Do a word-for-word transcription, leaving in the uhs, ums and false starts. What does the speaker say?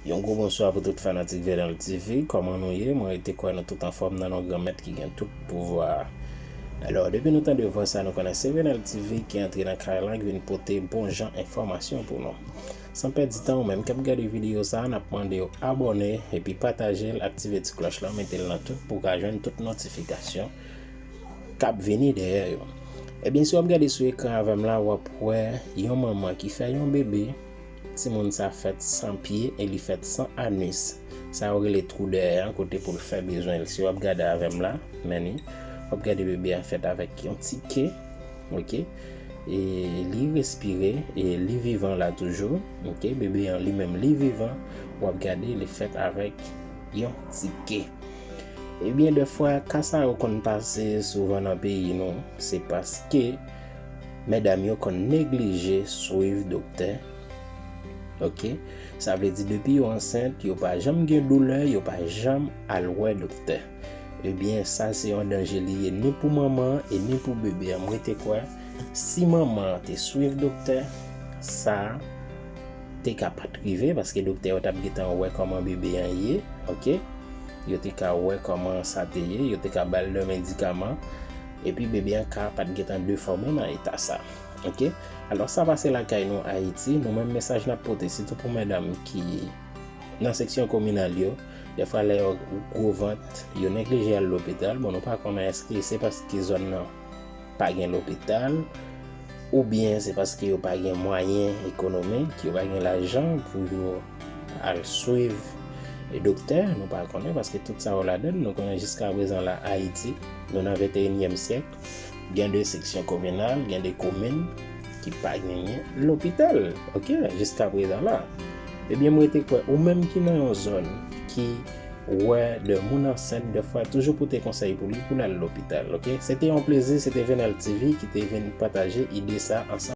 Yon gwo bonswa pou tout fanatik Venal T V. Kòman nou ye? Mwen rete kwè nou tout anfòm nan non Granmèt ki gen tout pouvwa a. Alò, depi nou tande vwa sa, nou konnen se Venal T V ki antre nan kay la, ki vin pote bon jan enfòmasyon pou nou. San pèdi tan, ou menm k ap gade videyo sa, n ap mande w abòne epi pataje l, aktive ti klòch la, mete l nan tout pou w ka jwenn tout notifikasyon k ap vini dèyè yo. Ebyen, si w ap gade sou ekran avè m la, w ap wè yon manman ki fè yon bebe. Timoun sa fèt san pye e li fèt san anis. Sa yo rele twou dèyè an, kote pou l fè bezwen l. Si w ap gade avè m la, men ni, w ap gade bebe a fèt avèk yon ti ke, oke? E li respire, e li vivan la toujou, oke? Bebe an li menm li vivan, w ap gade li fèt avèk yon ti ke. Ebyen, dèfwa, ka sa yo konn pase souvan nan peyi nou, se paske medam yo konn neglije swiv doktè. Oke? Sa vle di, depi yo ansent, yo pa janm gen doulè, yo pa janm al wè doktè. Ebyen, sa se yon danje li ye, ni pou manman an e ni pou bebe an. Mwen te kwè, si manman an te swiv doktè, sa te ka pa t rive, paske doktè yo t ap gentan wè kòman bebe an ye, oke? Yo te ka wè kòman sa te ye, yo te ka ba l de medikaman, epi bebe an ka pa t gentan defòme nan eta sa, oke? Alò, sa pase lakay nou Ayiti, nou menm mesaj n ap pote, sitou pou medam ki nan seksyon kominal yo, dèfwa lè yo gwo vant, yo neglije al lopital. Bon, nou pa konnen èske se paske zòn nan pa gen lopital, oubyen se paske yo pa gen mwayen ekonomik, yo pa gen lajan pou yo al swiv doktè, nou pa konnen, paske tout sa yo ladan l, nou konnen jiska prezan la Ayiti, nou nan venteyinyèm syèk, gen de seksyon kominal, gen de komin ki pa genyen lopital, oke, jiska prezan la. Ebyen, mwen te kwè, ou menm ki nan yon zòn ki wè de moun ansent, dèfwa toujou pote konsèy pou li pou l al lopital, oke? Se te yon plezi, se te Venal T V ki te vin pataje ide sa ansanm.